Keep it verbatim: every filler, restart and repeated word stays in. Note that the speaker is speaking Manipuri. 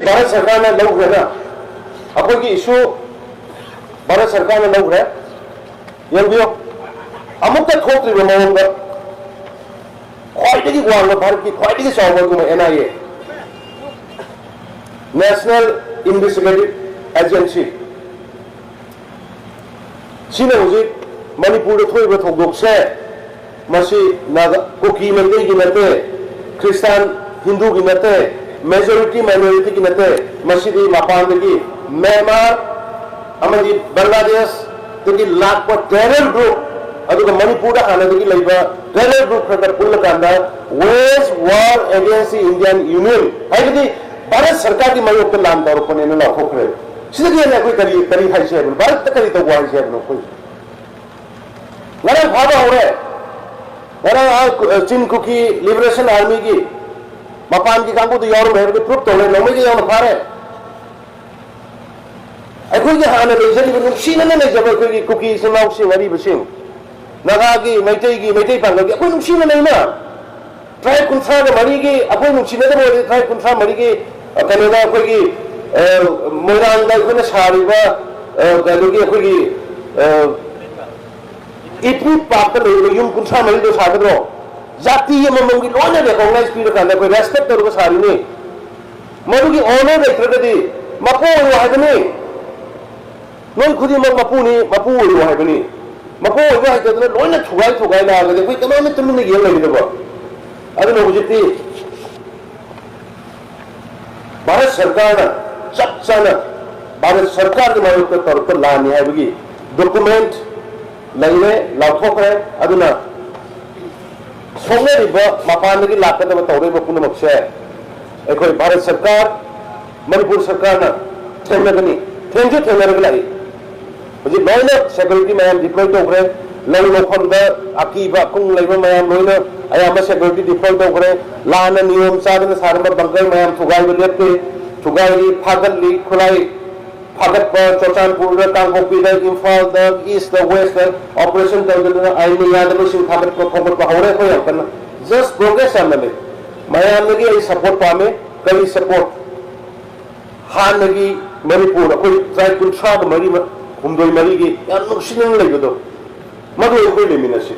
ꯚꯥꯔꯠ ꯁꯔꯀꯥꯔꯅ ꯂꯧꯈ꯭ꯔꯦꯅ, ꯑꯩꯈꯣꯏꯒꯤ ꯏꯁꯨ ꯚꯥꯔꯠ ꯁꯔꯀꯥꯔꯅ ꯂꯧꯈ꯭ꯔꯦ꯫ ꯌꯦꯡꯕꯤꯌꯨ, ꯑꯃꯨꯛꯇ ꯊꯣꯛꯇ꯭ꯔꯤꯕ ꯃꯑꯣꯡꯗ ꯈ꯭ꯋꯥꯏꯗꯒꯤ ꯋꯥꯡꯕ, ꯚꯥꯔꯠꯀꯤ ꯈ꯭ꯋꯥꯏꯗꯒꯤ ꯆꯥꯎꯕ ꯑꯗꯨꯒꯨꯝꯕ N I A, National Investigative Agency, ꯁꯤꯅ ꯍꯧꯖꯤꯛ ꯃꯅꯤꯄꯨꯔꯗ ꯊꯣꯛꯏꯕ ꯊꯧꯗꯣꯛꯁꯦ, ꯃꯁꯤ ꯅꯥꯒꯥ, ꯀꯨꯀꯤ ꯃꯩꯇꯩꯒꯤ ꯅꯠꯇꯦ, ꯈ꯭ꯔꯤꯁꯇꯥꯟ ꯍꯤꯟꯗꯨꯒꯤ ꯅꯠꯇꯦ, majority minorityꯒꯤ ꯅꯠꯇꯦ, ꯃꯁꯤꯗꯤ ꯃꯄꯥꯟꯗꯒꯤ ꯃ꯭ꯌꯥꯟꯃꯥꯔ ꯑꯃꯗꯤ ꯕꯪꯒ꯭ꯂꯥꯗꯦꯁꯇꯒꯤ ꯂꯥꯛꯄ terror group, ꯑꯗꯨꯒ ꯃꯅꯤꯄꯨꯔꯗ ꯍꯥꯟꯅꯗꯒꯤ ꯂꯩꯕ terror group ꯈꯔ ꯈꯔ ꯄꯨꯜꯂꯀꯥꯟꯗ wage war against the Indian Union, ꯍꯥꯏꯕꯗꯤ ꯚꯥꯔꯠ ꯁꯔꯀꯥꯔꯒꯤ ꯃꯥꯌꯣꯛꯇ ꯂꯥꯟ ꯇꯧꯔꯛꯄꯅꯦꯅ ꯂꯥꯎꯊꯣꯛꯈ꯭ꯔꯦ꯫ ꯁꯤꯗꯒꯤ ꯍꯦꯟꯅ ꯑꯩꯈꯣꯏ ꯀꯔꯤ, ꯀꯔꯤ ꯍꯥꯏꯁꯦ ꯍꯥꯏꯕꯅꯣ? ꯚꯥꯔꯠꯇ ꯀꯔꯤ ꯇꯧꯕ ꯍꯥꯏꯁꯦ ꯍꯥꯏꯕꯅꯣ ꯑꯩꯈꯣꯏ? ꯉꯔꯥꯡ ꯐꯥꯕ ꯍꯧꯔꯦ꯫ ꯉꯔꯥꯡ ꯑꯥ ꯀꯨ-, ꯑ, ꯆꯤꯟ ꯀꯨꯀꯤ Liberation Armyꯒꯤ ꯃꯄꯥꯟꯒꯤ ꯀꯥꯡꯕꯨꯗꯨ ꯌꯥꯎꯔꯝꯃꯦ ꯍꯥꯏꯕꯗꯨ proof ꯇꯧꯔꯦ, ꯅꯣꯡꯃꯩꯒ ꯌꯥꯎꯅ ꯐꯥꯔꯦ꯫ ꯑꯩꯈꯣꯏꯒꯤ ꯍꯥꯟꯅ ꯂꯩꯖꯔꯤꯕ, ꯅꯨꯡꯁꯤꯅꯅ ꯂꯩꯖꯕ ꯑꯩꯈꯣꯏꯒꯤ ꯀꯨꯀꯤ ꯏꯆꯤꯟ ꯏꯅꯥꯎꯁꯤꯡ, ꯑꯔꯤꯕꯁꯤꯡ, ꯅꯥꯒꯥꯒꯤ, ꯃꯩꯇꯩꯒꯤ, ꯃꯩꯇꯩ ꯄꯥꯡꯒꯜꯒꯤ, ꯑꯩꯈꯣꯏ ꯅꯨꯡꯁꯤꯅ ꯂꯩꯅ꯫ Tribe ꯀꯨꯟꯊ꯭ꯔꯥꯒ ꯃꯔꯤꯒꯤ ꯑꯩꯈꯣꯏ ꯅꯨꯡꯁꯤꯅꯗꯕ ꯑꯣꯏꯔꯗꯤ, tribe ꯀꯨꯟꯊ꯭ꯔꯥ ꯃꯔꯤꯒꯤ, ꯑ, ꯀꯩꯅꯣꯗ ꯑꯩꯈꯣꯏꯒꯤ, ꯑ, ꯃꯣꯏꯔꯥꯡꯗ ꯑꯩꯈꯣꯏꯅ ꯁꯥꯔꯤꯕ, ꯑ, ꯀꯩꯅꯣꯒꯤ ꯑꯩꯈꯣꯏꯒꯤ, ꯑ, ethnic parkꯇ ꯂꯩꯔꯤꯕ ꯌꯨꯝ ꯀꯨꯟꯊ꯭ꯔꯥ ꯃꯔꯤꯗꯣ ꯁꯥꯒꯗ꯭ꯔꯣ? ꯖꯥꯇꯤ ꯑꯃꯃꯝꯒꯤ ꯂꯣꯏꯅ recognize ꯄꯤꯔꯀꯥꯟꯗ ꯑꯩꯈꯣꯏ respect ꯇꯧꯔꯒ ꯁꯥꯔꯤꯅꯤ꯫ ꯃꯗꯨꯒꯤ honor ꯂꯩꯇ꯭ꯔꯒꯗꯤ ꯃꯄꯨ ꯑꯣꯏꯌꯨ ꯍꯥꯏꯕꯅꯤ꯫ ꯅꯣꯏ ꯈꯨꯗꯤꯡꯃꯛ ꯃꯄꯨꯅꯤ, ꯃꯄꯨ ꯑꯣꯏꯌꯨ ꯍꯥꯏꯕꯅꯤ꯫ ꯃꯄꯨ ꯑꯣꯏꯕ ꯍꯩꯇꯗꯅ ꯂꯣꯏꯅ ꯊꯨꯒꯥꯏ ꯊꯨꯒꯥꯏ ꯂꯥꯛꯑꯒꯗꯤ ꯑꯩꯈꯣꯏ ꯀꯃꯥꯏꯅ ꯇꯨꯃꯤꯟꯅ ꯌꯦꯡ ꯂꯩꯒꯗꯕ? ꯑꯗꯨꯅ ꯍꯧꯖꯤꯛꯇꯤ ꯚꯥꯔꯠ ꯁꯔꯀꯥꯔꯅ ꯆꯞ ꯆꯥꯅ ꯚꯥꯔꯠ ꯁꯔꯀꯥꯔꯒꯤ ꯃꯥꯌꯣꯛꯇ ꯇꯧꯔꯛꯄ ꯂꯥꯟꯅꯤ ꯍꯥꯏꯕꯒꯤ document ꯂꯩꯔꯦ, ꯂꯥꯎꯊꯣꯛꯈ꯭ꯔꯦ꯫ ꯑꯗꯨꯅ ꯁꯣꯛꯅꯔꯤꯕ, ꯃꯄꯥꯟꯗꯒꯤ ꯂꯥꯛꯀꯗꯕ, ꯇꯧꯔꯛꯏꯕ ꯄꯨꯝꯅꯃꯛꯁꯦ ꯑꯩꯈꯣꯏ ꯚꯥꯔꯠ ꯁꯔꯀꯥꯔ, ꯃꯅꯤꯄꯨꯔ ꯁꯔꯀꯥꯔꯅ ꯊꯦꯡꯅꯒꯅꯤ, ꯊꯦꯡꯁꯨ ꯊꯦꯡꯅꯔꯒ ꯂꯥꯛꯏ꯫ ꯍꯧꯖꯤꯛ ꯂꯣꯏꯅ security ꯃꯌꯥꯝ deploy ꯇꯧꯈ꯭ꯔꯦ꯫ ꯂꯧ ꯂꯧꯐꯝꯗ ꯑꯀꯤꯕ ꯑꯀꯨꯡ ꯂꯩꯕ ꯃꯌꯥꯝ ꯂꯣꯏꯅ ꯑꯌꯥꯝꯕ security deploy ꯇꯧꯈ꯭ꯔꯦ꯫ ꯂꯥꯟꯅ ꯅꯤꯌꯣꯝ ꯆꯥꯗꯅ ꯁꯥꯔꯝꯕ bunker ꯃꯌꯥꯝ ꯊꯨꯒꯥꯏꯕ ꯂꯦꯞꯇꯦ꯫ ꯊꯨꯒꯥꯏꯔꯤ, ꯐꯥꯒꯠꯂꯤ, ꯈꯨꯠꯂꯥꯏ ꯐꯥꯒꯠꯄ, ꯆꯨꯔꯆꯥꯟꯄꯨꯔꯗ, ꯀꯥꯡꯄꯣꯛꯄꯤꯗ, ꯏꯝꯐꯥꯜꯗ, Eastꯇ, Westꯇ operation ꯇꯧꯗꯅ ꯑꯥꯏꯟꯅ ꯌꯥꯗꯕꯁꯤꯡ ꯐꯥꯒꯠꯄ ꯈꯣꯝꯒꯠꯄ ꯍꯧꯔꯦ꯫ ꯑꯩꯈꯣꯏ ꯌꯥꯝ ꯀꯟꯅ just progress ꯌꯥꯝꯅ ꯂꯩ꯫ ꯃꯌꯥꯝꯗꯒꯤ ꯑꯩ support ꯄꯥꯝꯃꯦ꯫ ꯀꯔꯤ support? ꯍꯥꯟꯅꯒꯤ ꯃꯅꯤꯄꯨꯔ, ꯑꯩꯈꯣꯏ ꯇ꯭ꯔꯥꯏꯕ ꯀꯨꯟꯊ꯭ꯔꯥꯒ ꯃꯔꯤ, ꯍꯨꯝꯗꯣꯏ ꯃꯔꯤꯒꯤ ꯌꯥꯝ ꯅꯨꯡꯁꯤꯅꯅ ꯂꯩꯕꯗꯣ, ꯃꯗꯨ ꯑꯩꯈꯣꯏ ꯂꯩꯃꯤꯟꯅꯁꯤ꯫